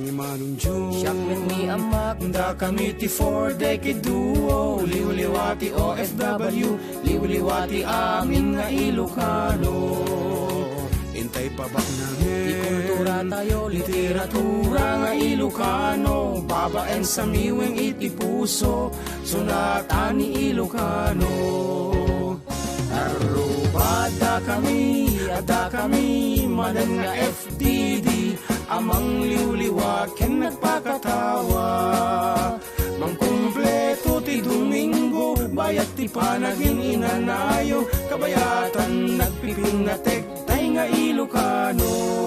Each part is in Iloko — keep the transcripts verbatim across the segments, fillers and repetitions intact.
Ni Manong Jun. Siak met ni Amak. Dakami ti Four Decade Duo, liwliwa ti O F W, liwliwa ti amin nga Ilocano. Intay pabaknangen ti kultura tayo, literatura nga Ilocano, babaen sa miweng iti puso, sunatan ni Ilocano. Aruba, dakami, dakami, manen nga F D D, a mangliwliwa ken nagpakatawa. Mangkumpleto ti Domingo, bayat ti panagin-inanayo, kabayatan nagpipinnatek tay nga Ilocano.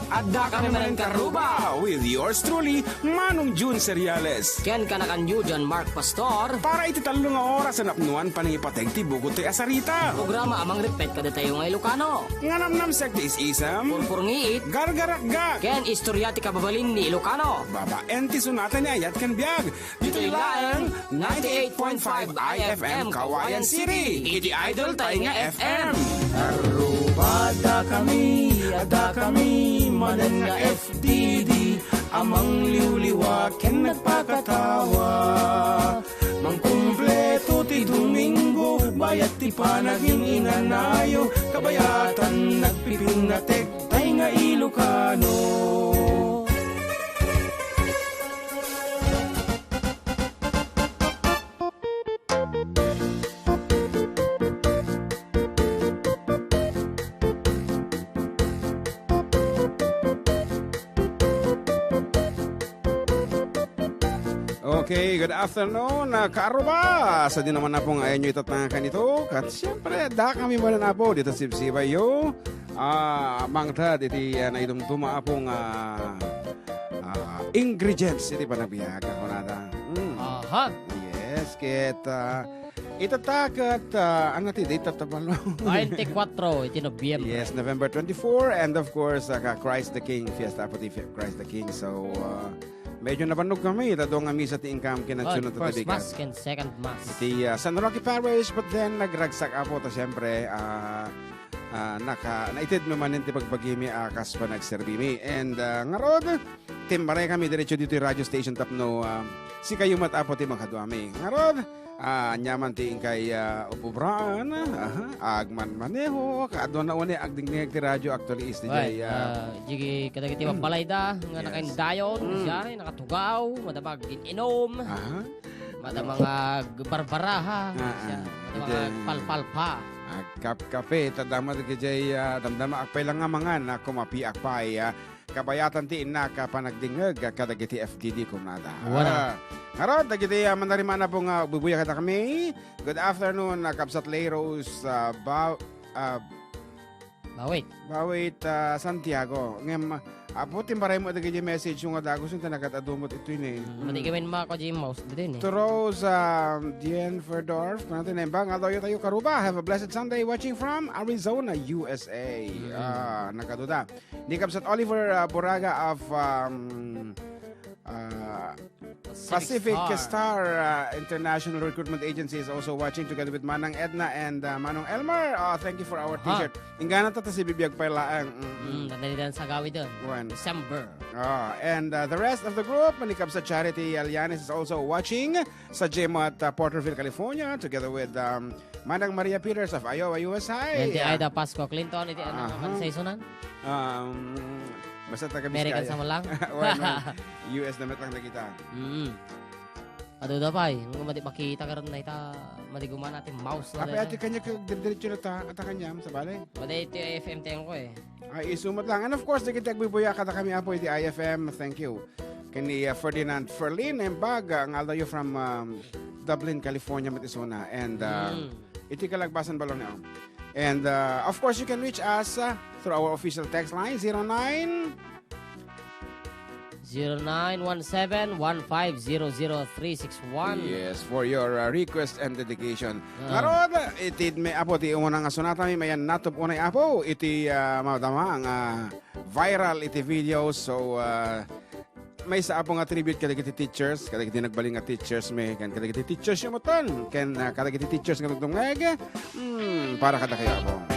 Adda kami manen nga Aruba with yours truly, Manong Jun Seriales. Ken kanakanyo, John Mark Pastor. Para iti tallo nga oras a napnuan panangipateg ti bukod tay a sarita. Programa a mangripet kadatayo nga Ilocano. Nga namnamsek ti is-isem. Purpurngiit. Gargarakgak. Ken istorya ti kababalin ni Ilocano. Babaen ti sunatan ni ayat ken biag. Ditoy laeng ninety-eight point five I F M Kawayan City. Iti idol tay nga F M. Aruba, dakami, dakami, manen nga F D D, a mangliwliwa ken nagpakatawa. Mangkumpleto ti Domingo, bayat ti panagin-inanayo, kabayatan nagpipinnatek tay nga Ilocano. Okay, good afternoon, ah, Kaaruba. Sa di naman na pong ayan nyo itatangan ito. Kat siyempre, dakami manen, Apo, dita sibsibayo. Ah, mangted iti, ah, naidumduma, Apo, nga, ah, ingredients iti panagbiag, kunada. Mm. Aha. Yes, ket, ah, itatta ket, ah, ano ti date ta palo? Twenty-four iti Nobyembre. Yes, November twenty-four, and of course, ah, ka Christ the King, Fiesta Apo ti Fi-, Christ the King. So, ah, medyo nabannog kami, ta dua nga misa ti inkam ken Oh, nagsunod ta first bigat. Mass ken second Mass. Iti, ah, San Roque Parish, but then nagragsak, Apo, ta siyempre, ah, ah, naka-, naited mi manen ti pagbagimi a kas panagserbimi. And, ah, ngarud, timmaray kami diretso ditoy radio station tapno, ah, sikayo met, Apo, ti makaduami. Ngarud, ah, aniaman ti inkay, ah, ububraan, aha, agmanmaneho, kaaduna unay agdingdingeg ti radio actually is Right, DJ, ah, ah, jigi kadagiti Mm. babbalayda nga Yes. nakaindayon, Mm. siya, nakatugaw, madama agin-inom, Aha. madama nga agbarbaraha, Ah, siya, ah. madama nga Iti agpalpalpa. Agkapkape, ta dama dagiti, ah, damdama, agpay lang nga mangan, ah, kumapiak pay, ah, kabayatan ti innak a panagdingngeg kadagiti F D D kunada. Wala. Ah, ngarud, dagiti, ah, manarimana po nga bubuyag kadakami. Good afternoon, ah, Kabsat Lay Rose, ah, Ba-, ah, Bawit. Bawit, ah, Santiago. Ngem, Apo, timmaray mo dagiti message nga dagus, yung tanagat adumot ito yun eh. Mm, Mm. mati kami mako di mouse, dito yun eh. To Rose, ah, Dienferdorf, kung natin naimbag, nga tayo tayo Karuba. Have a blessed Sunday watching from Arizona, U S A. Mm. Ah, nagkaduda. Ni Kabsat Oliver, ah, Buraga of, um, ah, Pacific Star, uh, International Recruitment Agency is also watching together with Manang Edna and, uh, Manong Elmer. Uh, thank you for our Aha. T-shirt. Ingana ta ta si Bibiag pay laeng. Mm. Mm, nadalitan sa gawid dun. Wen. December. Ah, and, uh, the rest of the group, ni Kabsat Charity Alianes is also watching. Sa gym at, uh, Porterville, California, together with, um, Manang Maria Peters of Iowa, U S A. Yan ti Aida Pasco Clinton, iti ano Aha. man sa isunan? Um, basta taga American Bisaya. Sa lang? Wen, wen. U S na met lang nakita. Mm. Adu da pay, nga madi makita ka rin na ita, madi gumana ti mouse na Apay dyan. Ati kanya ka, dire-diretso na ta, ata kanya, sa balay. Madi iti F M ten ko eh. Ay, isu met lang. And of course, dagiti agbuybuya kadakami, Apo, iti I F M. Thank you. Ken ni, uh, Ferdinand Ferlin, naimbag, uh, nga aldaw from, um, Dublin, California, met isuna. And, uh, Mm. iti kalagbasan balon niya. And, uh, of course, you can reach us, uh, through our official text line, zero nine Zero nine one seven one five zero zero three six one. Yes, for your, uh, request and dedication. Ah. Ngarud, iti met, Apo, ti umuna nga sunatami, mayan natop unay, Apo, iti, ah, madama nga viral iti video. So, ah, maysa, Apo, nga tribute kadagiti teachers, kadagiti nagbalin nga teachers mi, ken kadagiti teachers yo metten, ken, ah, kadagiti teachers nga nagdungeg. Hmm, para kadakayo, Apo.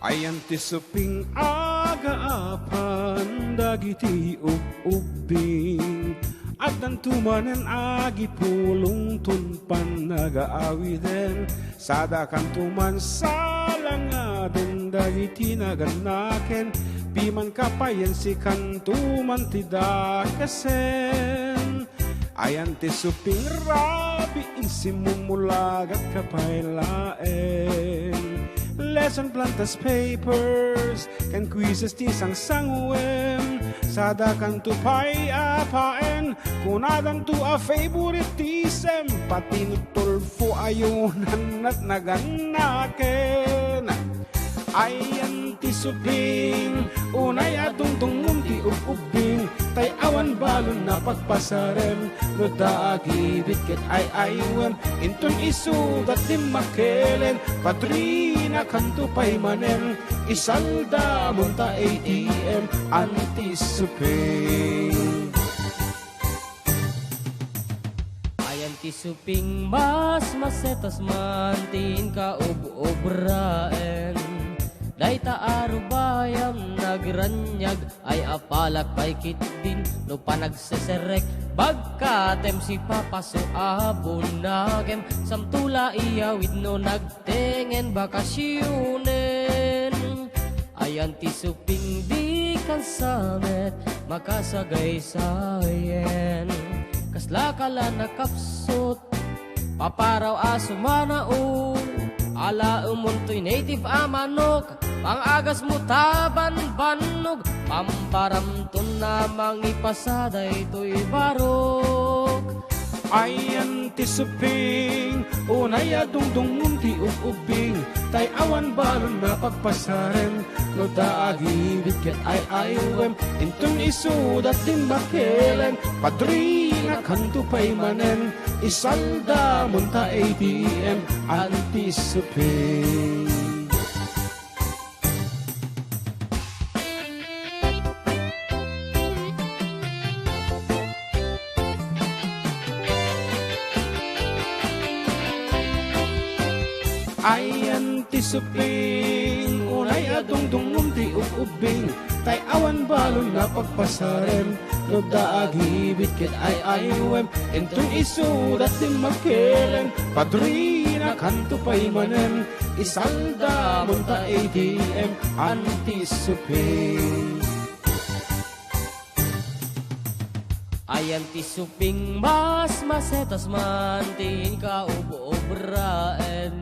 Ayan ti suping agaapan dagiti ub-ubbing. Addanto manen agipulongton pannagaawiden. Sadakanto man salangaden dagiti nagannaken. Pimanka payen sikanto man ti dakesen. Ayan ti suping rabii, insimumulagat ka pay laeng. Lesson plan test papers ken quizzes ti sangsanguem. Sadakanto pay a paen, kunadanto a favoritism. Pati no Tulfo ayunannat nagannaken. Ayan ti suping, unay a dungdungngom ti ub-ubbing, tay awan balon a pagpasarem, no dagibit ket ay-aywem, inton isudat dimmakelen, padrinakanto pay manen, isaldamon ta A T M, anti suping. Ayan ti suping mas masetas man ti inkaub-ubraen. Dayta a rubayam nagraniag ay apalak pay ketdin no panagseserrek. Bagkatem sipapaso a bunagem, samto la iyawid no nagtengen bakasionen. Ayan ti suping di kansamet makasagaysayen. Kasla ka la nakapsut, paparaw a sumanao. Alaemon toy native a manok, pang-agasmo ta banbannog, pamparamton a mangipasa daytoy barok. Ayan ti suping, unay a dungdungngom ti ub-ubbing, tay awan balon a pagpasarem, no dagibit ket ay-aywem, inton isudat dimmakelen, padrinakanto pay manen, isaldamon ta A T M, anti suping. Ayan ti suping, unay a dungdungngom ti ub-ubbing, tay awan balon a pagpasarem, no dagibit ket ay-aywem, inton isudat dimmakelen, padrinakanto pay manen, isaldamon ta A T M, anti suping. Ayan ti suping mas masetas man ti inkaub-ubraen.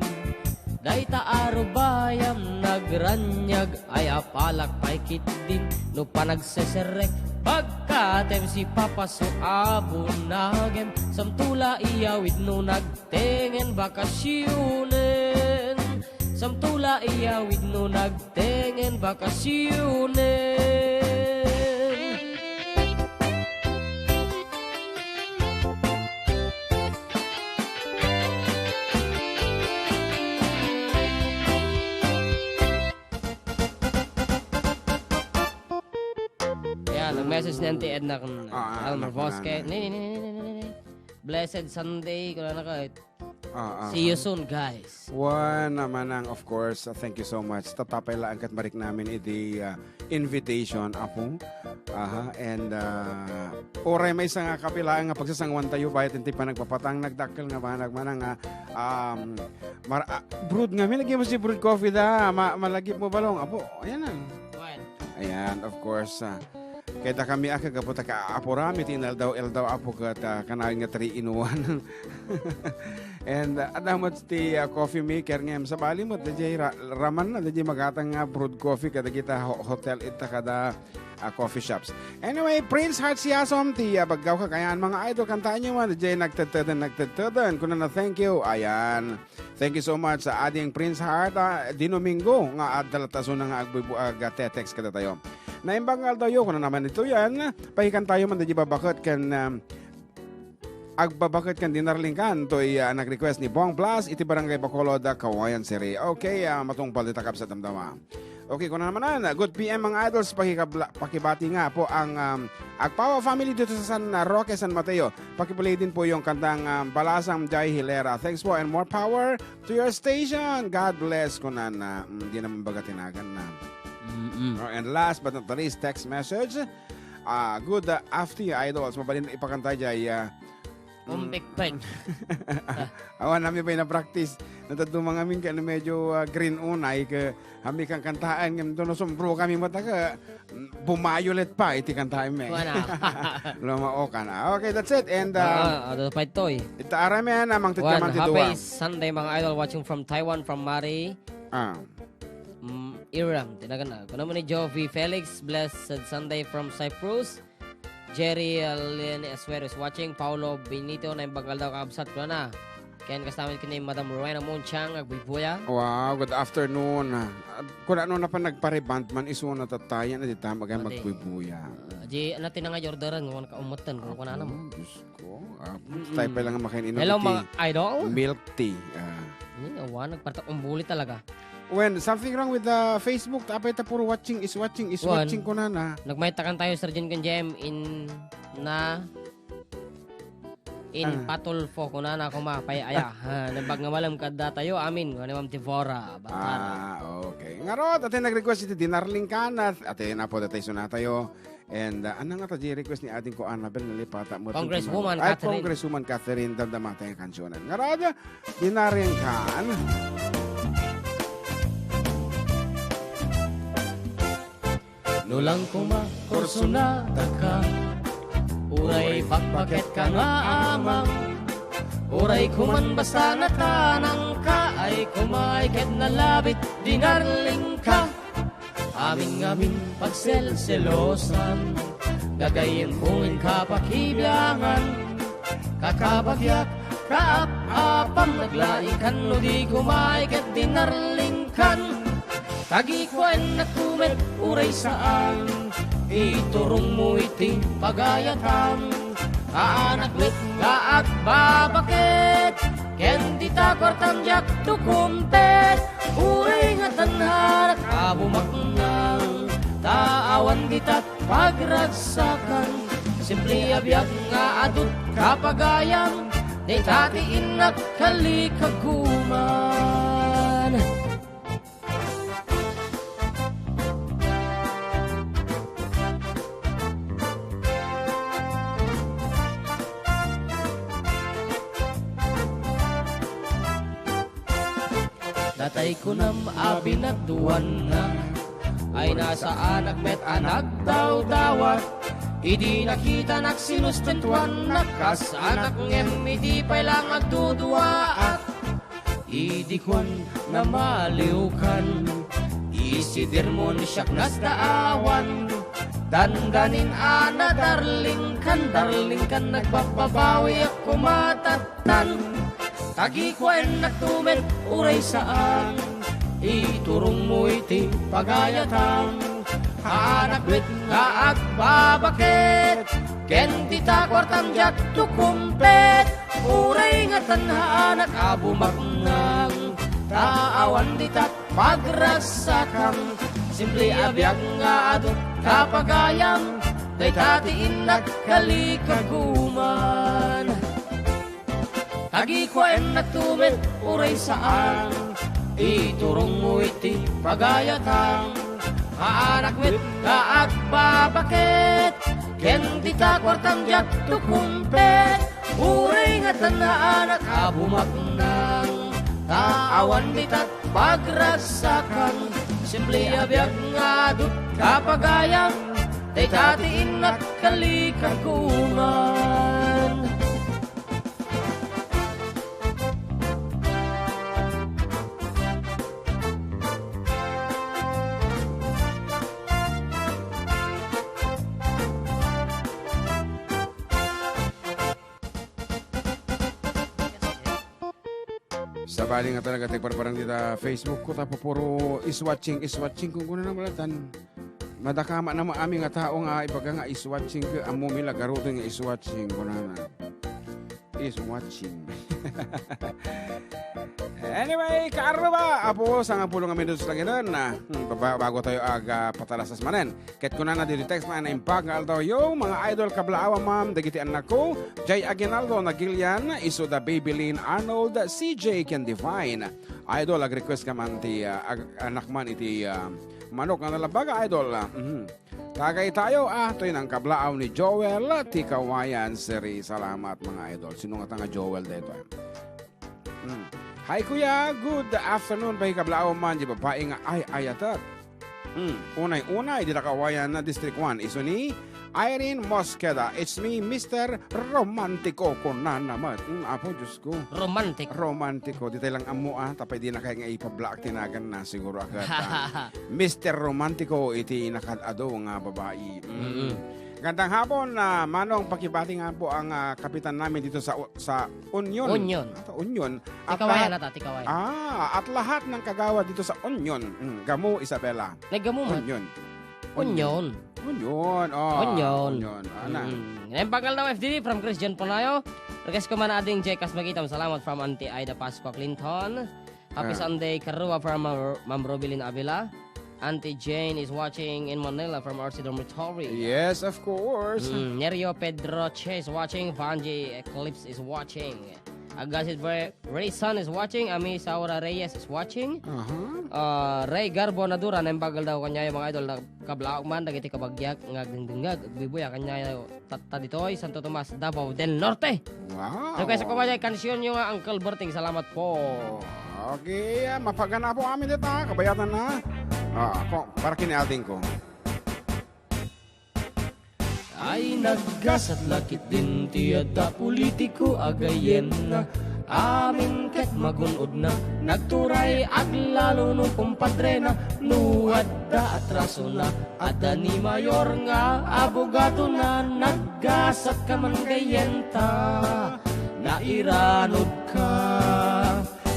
Dayta a rubayam nagraniag ay apalak pay ketdin no panagseserrek. Bagkatem sipapaso a bunagem, samto la iyawid no nagtengen bakasionen. Samto la iyawid no nag tengen bakasionen. Ayan, nag-message ni Auntie Edna kung Ah, ah, Elmer anak Bosque. Ni, ni, ni, ni, ni, ni, ni. Blessed Sunday, kung ano ka, Ah, ah, See you ah. soon, guys. Wen, ah, manang, of course, ah, thank you so much. Tatapay laeng ket mariknamin iti, ah, invitation, Apo. Aha, and, ah, uray maysa nga kapilaeng nga pagsasanguantayo, bayat iti panagpapatang, nagdakkel nga banag, manang, ah, um, mar-, ah, brewed ngamin, lagi mo si brewed coffee da, ma-, malagip mo balong, Apo. Ayan na. Wen. Ayan, of course, ah, Kayta kami a kagapu ta kaapuram iti inaldaw-aldaw, Apo, ket, ah, kanayon nga three in one. And, ah, adda met ti, ah, coffee maker ngem sabali met, daydiay ra-, ramanna, daydiay magatang nga brewed coffee kadagita ho-, hotel ita kada, ah, coffee shops. Anyway, Prince Heart Siasom, ti, ah, baggaw kakayan, mga idol, kantaanyo man, daydiay nagtedteden, nagtedteden, kunana, "Thank you." Ayan. Thank you so much sa ading Prince Heart, ah, di Domingo nga adda latta suna nga agbubu-, ag-, ah, te-text kadatayo. Naimbag nga aldawyo, kuna naman ito yan, pahikan tayo man di babaket ken, um, agbabaket ken dinarling kan, toy, ah, nag-request ni Bong Blas, iti Barangay Bacolod, ah, Cauayan City. Okay, ah, matungpal dita kabsat damdama. Okay, kuna naman na. Good P M, mga idols. Pakikabla-, pakibati nga po ang, um, Agpawa family dito sa San Roque, San Mateo. Pakipulay din po yung kantang, um, Balasang Jai Hilera. Thanks po and more power to your station. God bless, kuna na. Mm, di naman baga tinagan na. Mm-mm. Oh, and last but not the least, text message. Ah, good, ah, afternoon, idols. Mabalin ipakanta jay, ah, mm. Umpikpik. Awan, nami ba yung na-practice? Natadumang amin ka na medyo, ah, green unay ka, hami kang kantaan, ngem doon sumbro kami mata ka, mm, bumayolet pa, iti kantaan mi. Wana. Lumaokan. Ah, okay, that's it. And, ah, ah, ah, adu pa itoy. Ita aram yan, amang Wan, tityaman ti happy dua. Sunday, mga idol, watching from Taiwan, from Mari. Ah. Mm, Iram, tinagan na. Kuno mo ni Jovi Felix, blessed Sunday from Cyprus. Jerry, uh, Lynn Esuero is watching. Paulo Benito, naimbag nga aldaw, kabsat, kuna na. Ken kastamit kini Madam Rowena Monchang, agbuybuya. Wow, good afternoon. Ah, kuna no na pa nagpa-rebond man, isu na tatayan, na di ta magay Ate. Magbuybuya. Ah, di, ano, tinangay orderan, kung ka umutan, kung kuna naman. Ah, Diyos ko. Ah, Mm-mm. Tayo pa lang makain inom Hello, iti mga idol. Milk tea. Ah. Ni, awan, nagparta-, umbuli talaga. When something wrong with the Facebook, apay ta puro watching is watching is Wan. Watching, kunana. Nagmaitakan tayo, Sir Jun, kun J M, in na, in Ah. Patulfo, kunana, kuma, pay aya. Ha, nabag nga malam kadda tayo, amin, ni Ma'am Devora, Batara. Ah, okay. Ngarud, ate nag-request iti Dinarling Kan, at ate na po, datay suna tayo. And, uh, ano nga ta di request ni ading ko Annabel, nalipata mo. Congresswoman Ay, Catherine. Congresswoman Catherine, damdama tayo ang kansyonan. Ngarud, Dinarling Kan. No lang kuma, kursunada ka. Uray pakpaket ka nga amang. Uray kuman basta natanang ka. Ay kumay ket nalabit, Dinarling Kan. Amin ngamin pagselselosan, gagayyem pungen kapakibiangan, kakabagiak, kaap-apam, naglaing kan no di kumay ket Dinarling Kan. Tagikuennak tumet uray saan, iturong mo iti pagayatam. Aanak met nga agbabaket, ken dita kuartam diak tukumpet. Uray nga tadhana a bumaknang, ta awan ditat pagragsakan. Simple a biag nga adut kapagayam, dayta ti innak kalikaguman. Datay kunam a binadduanna, ay nasaanak met a nagdawdawat. Idi nakitanak, sinuspentuannak kas anak, ngem idi pay lang agduduaak. Idi kuan, namaliwkan, isidirmon siak nasdaawan. Dandanin a nadarlingkan, darlingkan, nagbabbabawiak kumatatan. Tagikuennak tumet uray saan, iturong mo iti pagayatam. Aanak met nga agbabaket, ken dita kuartam diak tukumpet. Uray nga tadhana a bumaknang, ta awan ditat pagragsakan. Simple a biag nga adut kapagayam, dayta ti innak kalikaguman. Tagikuennak tumet uray saan, iturong mo iti pagayatam. Aanak met nga agbabaket, ken dita kuartam diak tukumpet. Uray nga tadhana a bumaknang, ta awan ditat pagragsakan. Simple a biag nga adut kapagayam, dayta ti innak kalikaguman. Sabali nga talaga ti parparang dita Facebook ko, ta puro is watching, is watching. Kung kuna na malatan, madakama na mo amin nga tao nga ibaga nga is watching, ke, ammo mi la garuden nga is watching, kuna na. Is watching. Anyway, kaarruba, apo, sangapulo nga minutos lang iden. Hmm, baba-, bago tayo aga patalasas manen. Ket kunana ditoy text na, "Naimbag nga aldaw yo, mga idol, kablaawa, ma'am, dagiti annakko, Jay Aguinaldo, Nagilian, isu da Babylin Arnold, C J ken Divine. Idol, ag-request ka man ti, ah, ag-, anak man iti, ah, manok nga nalabaga, idol." Ah, mhm. Tagay tayo, ah, toy nang kablaaw ni Joel, ti Kawayan Siri. Salamat, mga idol. Sino nga ta nga Joel daytoy? Hmm. Hi, kuya. Good afternoon. Pay kablaaw man, di babae nga ay ayatat. Hmm. Unay-unay, dita Kawayan na District one. Isu ni Irene Mosqueda. It's me, Mister Romantico. Kunana met. Hmm, apo, Diyos ko. Romantic. Romantico. Di tayo lang ammo, ah. Tapay di na kaya nga ipablaak tinagan na siguro agad, ah. Mister Romantico, iti nakad-adu nga babae. Mm. Mm-mm. Gandang hapon, ah, Manong, pakibati nga po ang, ah, kapitan namin dito sa, sa Union. Union. Ato, Union. At Tikawayan lahat, ata, Tikawayan. Ah, at lahat ng kagawad dito sa Union. Mm, Gamu, Isabela. Naggamu man. Union. Union. Union, ah, Union. Union. Ana. Mm. Ngayon, bagal daw F D D from Christian Ponayo. Request ko man ading Jay Kas Magitam. Salamat from Auntie Ida Pascua Clinton. Happy, ah, Sunday, Karua, from Ma'am, Ma'am Robilin Avila. Auntie Jane is watching in Manila from R C Dormitory. Yes, of course. Mm, Nerio Pedroche is watching. Vanji Eclipse is watching. Agasid Ray, Ray Sun is watching. Ami Saura Reyes is watching. Aha. Ah, Ray Garbo Nadura, naimbag aldaw kaniayo, mga idol, na kablaak man dagiti kabagiak nga agdengdengngeg, agbuybuyag kaniayo. Tatta ditoy, Santo Tomas, Davao del Norte. Wow. Request ko ba dyan, kansion nyo nga, Uncle Berting? Salamat po. Okay, ah, mapagana po amin dito, ah, kabayatan na. Ah, ko, para kini ating ko. Ay, naggasat lakit din ti adda politiko a gayyemna. Amin ket magun-odna, nagturay aglalo no kumpadrena, no adda atrasona, adda ni mayor nga abogadona, naggasat ka man gayyemta, nairanod ka.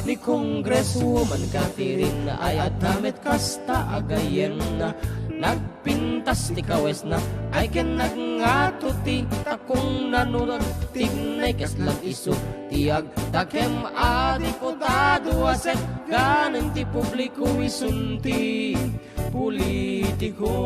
Ni Congresswoman Catherine ay adda met kasta a gayyemna, nagpintas ti kawesna, ay ken nagngato ti takongna no agtignay kasla isu ti agtakem a diputado a setganen ti publiko isun ti politiko.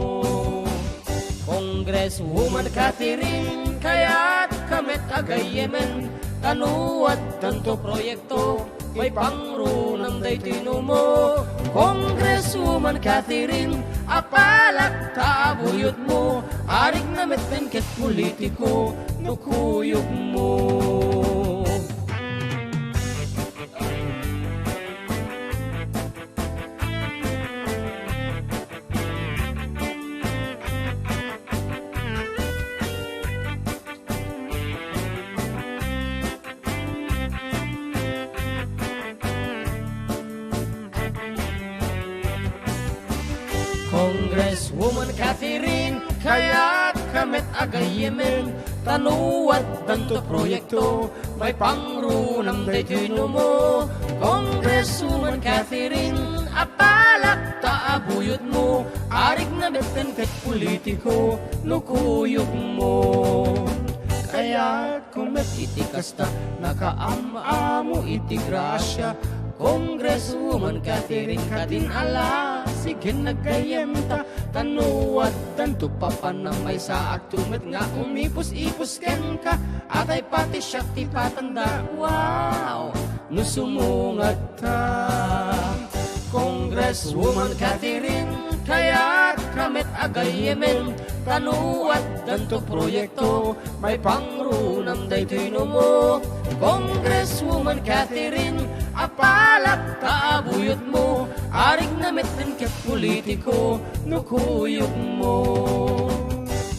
Congresswoman Catherine, kayat ka met a gayyemen, ta no addanto proyekto, maipangrunam daytoy numo. Congresswoman Catherine, apalak ta abuyotmo, arigna met ken ket politiko no kuyogmo. Congresswoman Catherine, kayat ka met a gayyemen, ta no addanto proyekto, maipangrunam daytoy numo. Congresswoman Catherine, apalak ta abuyotmo, arigna met ken ket politiko no kuyogmo. Kayat ko met iti kasta, nakaam-amo iti grasia. Congresswoman Catherine, kadin ala, sige naggayyemta, ta no addanto papanam, maysaakto met nga umipus-ipus kenka, atay pati siak ti patanda. Wow! No sumungad ta. Congresswoman Catherine, kayat ka met a gayyemen, ta no addanto proyekto, maipangrunam daytoy numo. Congresswoman Catherine, apalak ta abuyotmo, arigna met ken ket politiko no kuyogmo.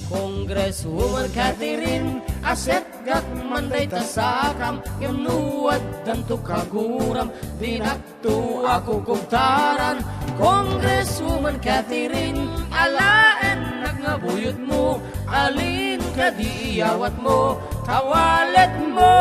Congresswoman Catherine, aset gakman dayta sakam, ngem no addanto kaguram, dinakto a kukubtaran. Congresswoman Catherine, alaennak nga buyotmo, alin kadi iyawatmo, kawaletmo.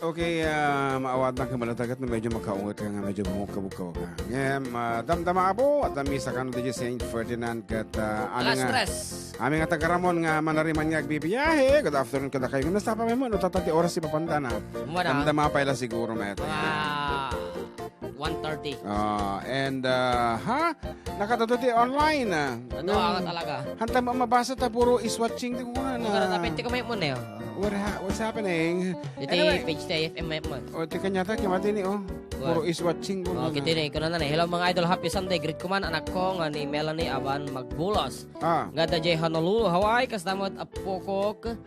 Okay, ah, maawatan ka malatagat no medyo makaunget ka nga medyo bumukabog ka. Ngem, ah, damdama, Apo, adda misa kano daydiay Saint Ferdinand ket, ah, amin nga, alas tres. Amin nga taga-Ramon nga manariman nga agbibiyahe. Good afternoon kadakayo. Ngem, nastapa met no, tata ti oras ti mapanda na. Damdama pay la siguro met. Mga one thirty. Ah, and, ah, ha? Nakadto ti online, ah. Ano, no, talaga. Hanta mabasa ta puro is watching ti kunana. Wala na, pwede ko may mo na yun. What ha-, what's happening? Iti page ti I F M mo. O, ti kanyata, kimati ni, oh. Puro is watching ko. Oh, kiti ni, kunana ni. Hello, mga idol. Happy Sunday. Greet ko man, anak ko, nga ni Melanie Aban Magbulos. Ah. Nga da jay Honolulu, Hawaii. Kas damot, apokok.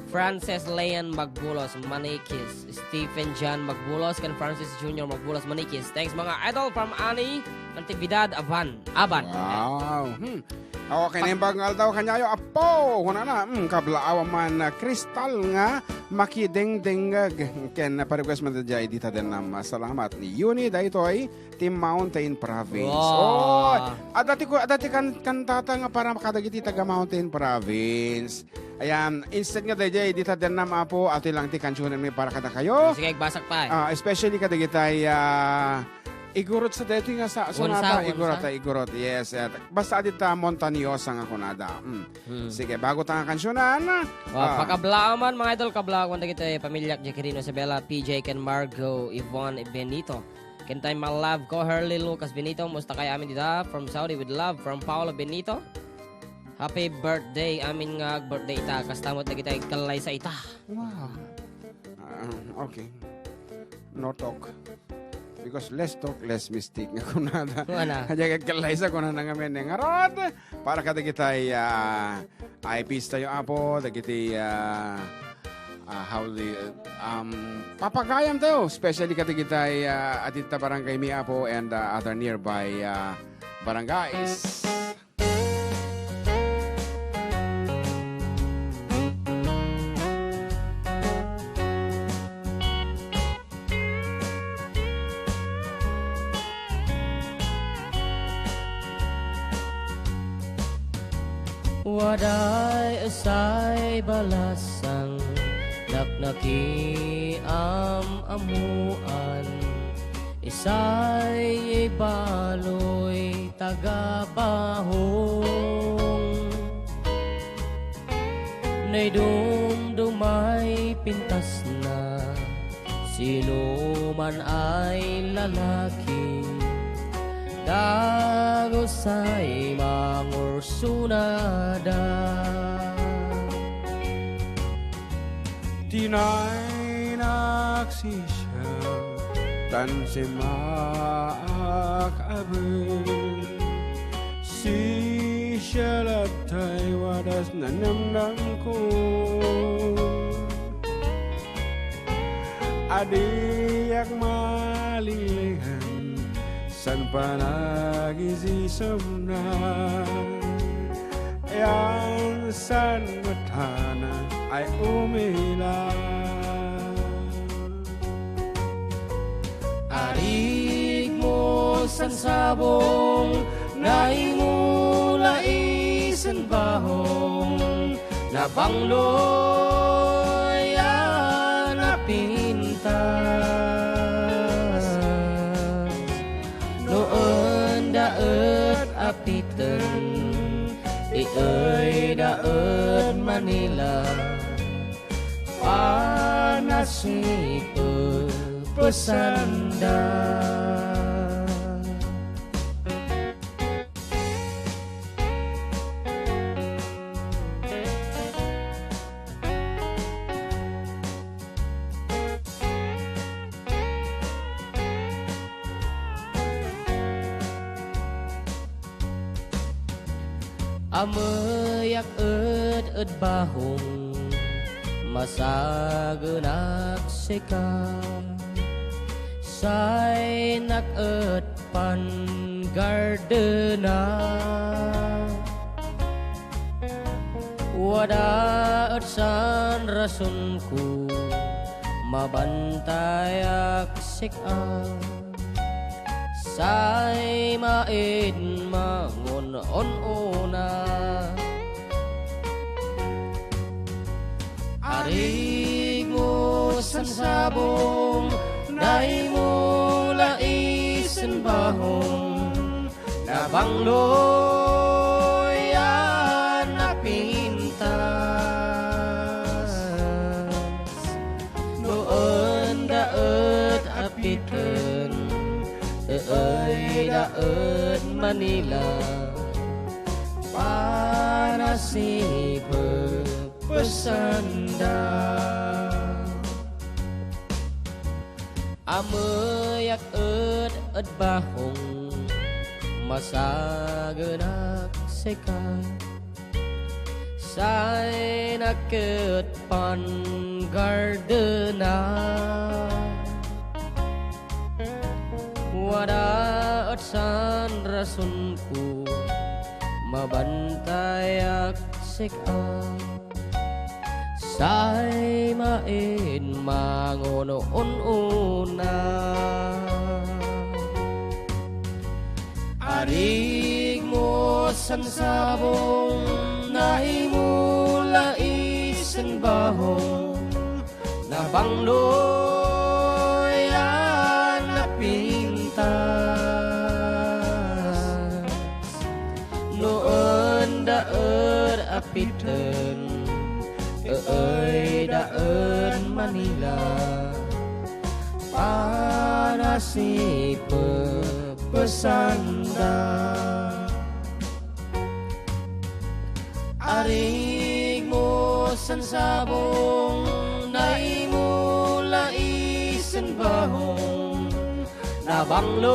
Frances Leon Magbulos, Manikis. Stephen John Magbulos, ken Francis Junior Magbulos, Manikis. Thanks, mga idol, from Ani, Antividad, Aban. Aban. Wow. Hmm. Okay, naimbag nga aldaw kaniayo, Apo. Kunana, hmm, kablaaw man, ah, Crystal nga makidengdengngeg. Ken, ah, pa-request man daydiay, dita den nam, ah, salamat ni Yuni daytoy, ti Mountain Province. Wow. Oh, adda ti ku-, adda ti kan-, kantata nga para kadagiti taga Mountain Province. Ayan, instead nga daydiay, dita den nam, Apo, atoy lang ti kansionen mi para kadakayo. Sige, agbasak pay. Ah, especially kadagitay, ah, Igorot sa daytoy nga sa-, sonata, Igorot, ah, Igorot. Yes, eh, basta adita montanyosa nga kunada. Mm. Hmm. Sige, bago ta nga kansionan, ah, pakablaaw man, mga idol, kablaaw man dagiti pamilyak, Jacqueline Isabela, P J, ken Margo, Yvonne Benito. Ken tayo, my love ko, Herly Lucas Benito. Musta kayo amin dita? From Saudi with love, from Paolo Benito. Happy birthday, amin nga ag-birthday ita. Kasta mo, dagiti agkallaysa ita. Wow. Ah, okay. No talk. Because less talk, less mistake nga kunada. Wala. Kaya agkallaysa kunada nga men, ngarod. Para kadagitay, ah, I Ps tayo, Apo, dagiti, ah, ah, how the, um, papagayam tayo, especially kadagitay, ah, adita barangay mi, Apo, and, ah, other nearby, ah, barangays. Waday esay balasang naknaki am-ammoan, esay baloy taga-Bahong. Naidumdumay pintasna, sinuman ay lalaki, dagusay mangursunada. Tinaynak sisya, tan simmaak a bird. Sisya lattay wadas nanamnamko. Adiak malinglingan, san panagisisomna, yan san matana ay umila. Arik mo san sabong, naimula isen bahong, nabangloy a napintas. No enda et apiten, ieyda et Manila, panasipepesanda. Ameyak et ed bahong, masagenak sika. Saynak et pangardena. Wada et san rasonko, mabantayak sika. Say maid mangon-ona. Arik mo sansabong, naimula isen bahong, nabangloy a napintas. No enda et apiten, eeyda et Manila, para sipepesanda. Ameyak et ed bahong, masagenak sika. Sayna ket panggardenak. Wada et saan rasonko, mabantayak sika. Say main mangun-una. Arigmo sansabong, naimula isen bahong, nabangloy a napintas. No enda et apiten, eeyda et Manila, para sipepesanda. Arigmo sansabong, naimula isen bahong, nabangloy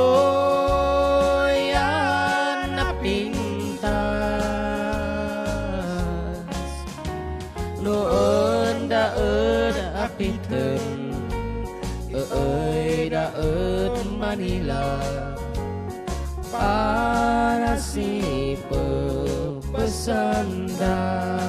a napintas. No enda et apiten, eeyda et Manila, para sipepesanda.